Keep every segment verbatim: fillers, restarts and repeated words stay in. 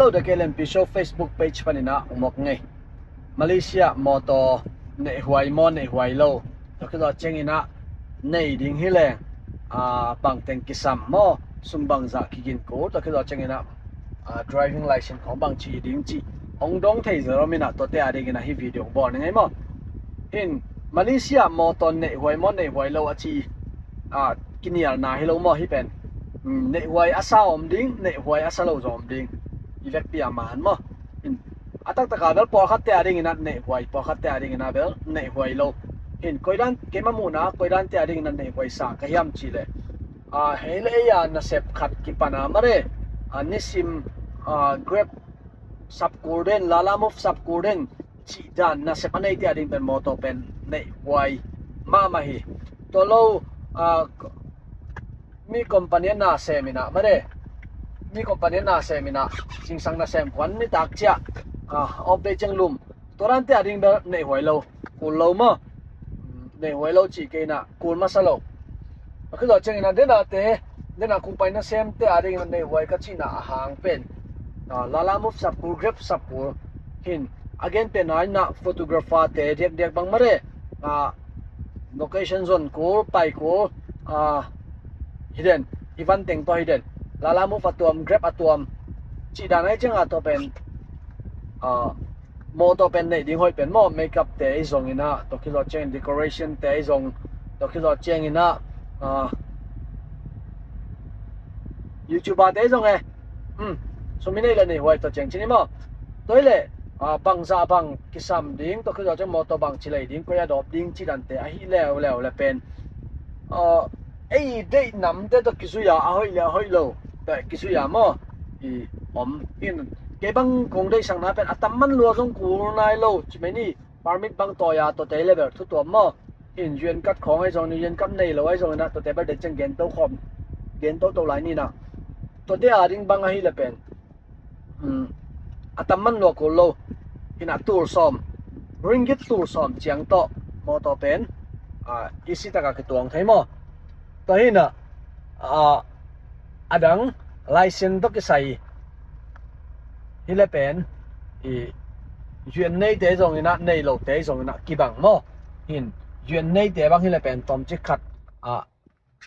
Hello, The K L M P Show Facebook page panin ah hong muak ing ei. Malaysia mawtaw neihhuai maw neihhuai lo, tua khit zawh ciangin ah nei ding hi leng bangteng kisam maw, sum bangzah kigin kul, tua khit zawh ciangin ah driving license khawng bangci ding cih hong dong thei zel om in ah, tuate a dingin ah hih video hong bawl ning ei maw. Hin Malaysia mawtaw neihhuai maw neihhuai lo a ci kinialna hi lo maw, hih pen neihhuai a sa om ding, neihhuai a sa lo zong om ding, i vekpi a man maw. Hin a taktak a bel pawlkhatte a dingin ah neihhuai, pawlkhatte a dingin ah bel neihhuai lo. Hin koidan, keima muhna koidante a dingin ah neihhuai sa ka hiam cih leh, hei le ei a nasep khat kipan a mare, nisim Grab sap kul den, Lalamove sap kul den cih dan nasep a neite a ding pen mawtaw pen neihhuai mahmah hi. Tua lo mi company a na sem in ah mare, mi company a na sem in ah zingsang nasem khuan nitak ciah off day ciang lum, tua dante a ding bel neihhuai lo, kul lo maw. Neihhuai lo cih kei in ah kul masa lo. Tua khit zawh ciangin ah dena te, dena kung pai nasemte a dingin ah neihhuai ka cihna a hang pen Lalamove sap kul, Grab sap kul, hin a gen pen a in ah photographer te diakdiak bang mare, location zon kul, pai kul, hi den, i van teng tawh hi den, Lalamove a tuam, Grab a tuam cih dan ahi ciangin ah tua pen mawtaw pen neih ding hoih pen maw, makeup te ahi zongin ah, tua khit zawh ciangin decoration te ahi zong, tua khit zawh ciangin ah YouTuber te ahi zong e. Sum i neih le neihhuai tua ciang ci ni maw. Tua hi leh bangzah bang kisam ding, tua khit zawh ciang mawtaw bangci lei ding, koi a dawp ding cih dante ahi leuleu le pen ei deih namte tawh kizui a, a hoih le a hoih lo tawh kizui a maw, i om in. Kei bang kong deihsakna pen a tam man lua zong kul nai lo ci mai ni, permit bang tawi a tuate level thu tuam maw. Hin U N card khawng ahi zongin, U N card nei lo ahi zongin ah tuate bel dei ciang gen to khawm, gen toto lai ni in ah, tuate a ding bang ahi le pen a tam man lua kul lo. Hin a tul sawm, ringgit tul sawm ciang tawh mawtaw pen easy taka kituang thei maw. Tua hi in ah a dang license tawh kisai hi le pen U N neite zongin ah, nei lote zongin ah kibang maw. Hin U N neite bang hi le pen tawmcik khat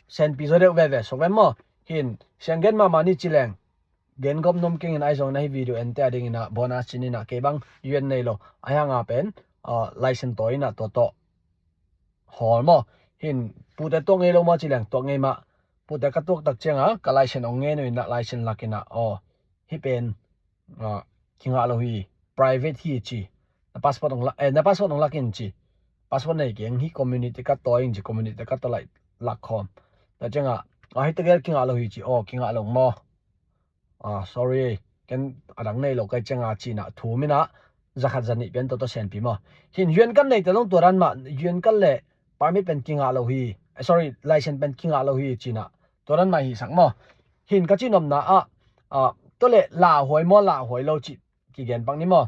senpi zaw deuh veve suk ve maw. Hin siang gen mahmah ni ci leng, gen gawp nuam keng in, ahi zongin ah hih video ente a dingin ah bonus ci ni in ah, kei bang U N nei lo ahi hang a pen license tawi in ah tua tawh hawl maw. Hin pute tuak ngei lo maw ci leng, tuak ngei mah. Pute ka tuak tak ciang a ka license hong ngen uh in ah, license lak in ah, aw, hih pen kingah lo hi, private hi ci. Na passport hong lak, eh, na passport hong lak in ci. Passport nei keng, hih community card tawi in ci, community card tawi lak khawm. Tua ciang a, hih tegel kingah lo hi ci, aw, kingah lo maw. Sorry, ken a dang nei lo ka hih ciang a ci in ah thum in ah, za khat za nih pen tua tawh senpi maw. Hin U N card neite zong tua dan mah, U N card le permit pen kingah lo hi, eh, sorry, license pen kingah lo hi ci in ah tua dan mah hisak maw. Hin ka cihnopna ah tua le lauhuai maw lauhuai lo cih kigen pak ni maw.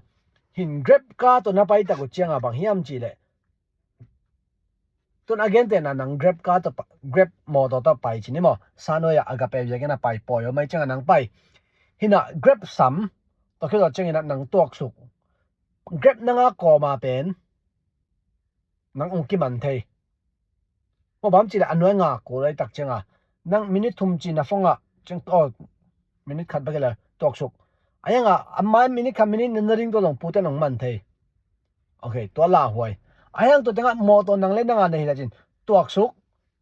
Hin Grab car tawh na pai tak uh ciang a bang hiam cih leh, tun a gentehna nang Grab car tawh pa, Grab mawtaw tawh pai ci ni maw. Sanuai ah Agape biakinn ah pai pawi om ahih ciang a nang pai. Hi in ah Grab sam, tua khit zawh ciangin ah nang tuaksuk, Grab nang a kawm a pen nang ong kiman thei. Maw, bang hiam cih leh a nuai nga kul ahih tak ciang a, nang minute thum ci na phone ah ciang, aw, minute khat bek hi leh tuaksuk. Ahi hang a, a mai minute khat, minute nih na ring tua zong pute nong man thei. Ok, tua lauhuai. Ahi hang tua teng ah mawtaw nang le nang a na hi leh cin, tuaksuk,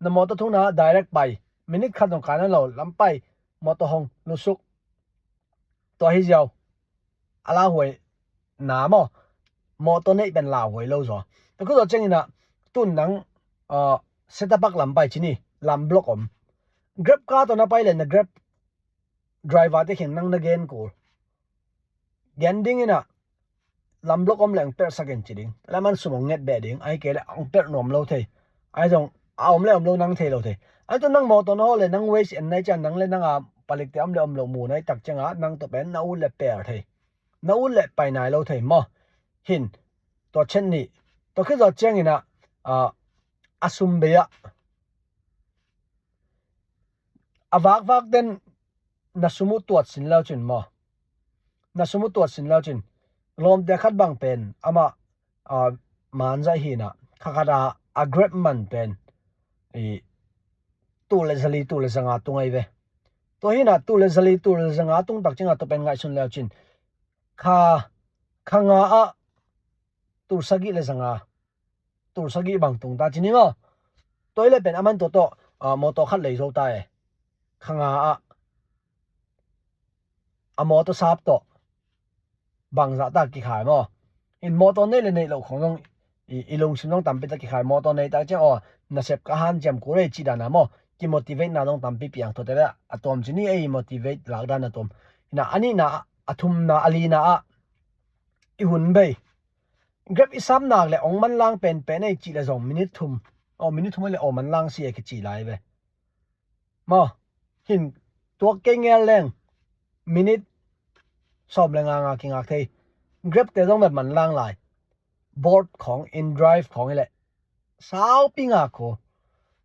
na mawtaw thukna direct pai. Minute khat zong kai nawn lo, lam pai, mawtaw hong lutsuk. Tua hi ziau. A lauhuai na maw. Mawtaw neih pen lauhuai lo zaw. Tua khit zawh ciangin ah, tun nang, ah, Setapak lam pai ci ni, lam block om. Grab car tawh na pai leh na Grab driver te kiang nang na gen kul. Gen ding in ah, lam block om leh ong pelhsak in ci ding. Tua leh aman sum ong nget beh ding. Ahih kei leh ong pelh nuam lo thei. Ahi zong a om leh om lo nang thei lo thei. Ahi tun nang mawtaw na hawl leh nang Waze en nai ciang, nang le nang a palikte om leh om lo mu nai tak ciang a, nang tawh pen na ut leh pel thei. Na ut leh pai nai lo thei maw. Hin, tua chet nih. Tua khit zawh ciangin ah, ah, a sum bei ah, a vakvak den na sum uh tuat sin lo cin maw. na sum uh tuat sin leu cin, lawmte khat bang pen amah, a, manzah hi na, kha khat a, a grep man pen i tul le zali, tul le zanga tung ahi ve. Tua hi na, tul le zali, tul le zanga tung tak ciang a tua pen ngaihsun leu cin, kha, kha nga ah tul sagih le zanga, tul sagih bang tung ta ci ni maw. Tua hi le pen aman tua tawh, a, mawtaw khat lei zo ta e. Kha nga ah a mawtaw sap tawh bangzah ta kikhai maw. In mawtaw nei le neih loh khong zong i, i lungsim zong tampi ta kikhai. Mawtaw nei tak ciang, aw, nasep ka hanciam kul ei cih dan a maw, kimotivate na zong tampi piang. Tuate le a tuam ci ni, ei motivate lak dan a tuam. Hi na, a nihna, a thumna, a lina ah i hun bei, grep i sap nak le ong manlang penpen ei cih le zong minit thum, aw, minit thum ei le aw manlang si e kici lai ve. Maw, hin tuak kei ngel leng minit sawm le nga nga kingak thei. Grepte zong bek manlang lai. Board khong, in drive khong hi le saupi ngak uh.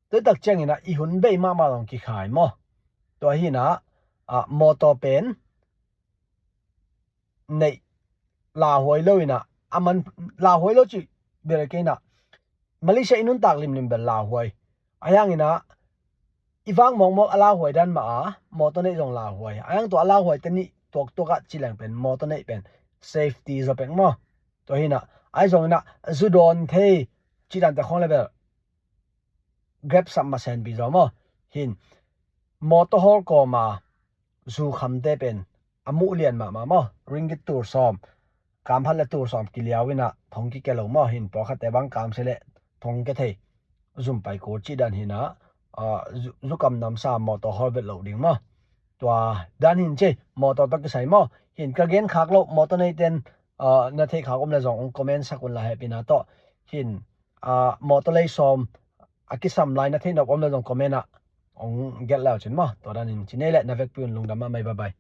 Tua tak ciangin a i hun bei mahmah zong kikhai maw. Tua hi na, a, mawtaw pen neih lauhuai lo in a, a man lauhuai lo cih bel kei in a, Malaysia i nuntak limlim bel lauhuai. A hiang in a, i vang mawkmawk a lauhuai dan mah a, mawtaw neih zong lauhuai. A hiang tua a lauhuai te nih tuaktuak ah ci leng pen mawtaw neih pen safety zaw pek maw. Tua hi na, ahi zong in a, zu dawn thei cih dante khong le bel grep sap mah senpi zaw maw. Hin mawtaw hawl kawm a zu khamte pen a muh lian mahmah maw. Ringgit tul sawm, kam phat le tul sawm kiliau in a thong kike lo maw. Hin pawlkhatte bang kam se le thong ke thei, zum pai kul cih dan hi na, a, zu, zu kam namsa mawtaw hawl vet lo ding maw. Tua dan hin ci, mawtaw tawh kisai maw. Hin ka gen khak loh mawtaw neiten, a, na theih khak om le zong ong comment sak un la, hehpihna tawh. Hin, a, mawtaw lei sawm a kisam lai na theih nop om le zong comment ah ong gelh le uh cin maw. Tua dan hin ci ni ei le, na vekpi un lungdam mahmah ei, bye bye.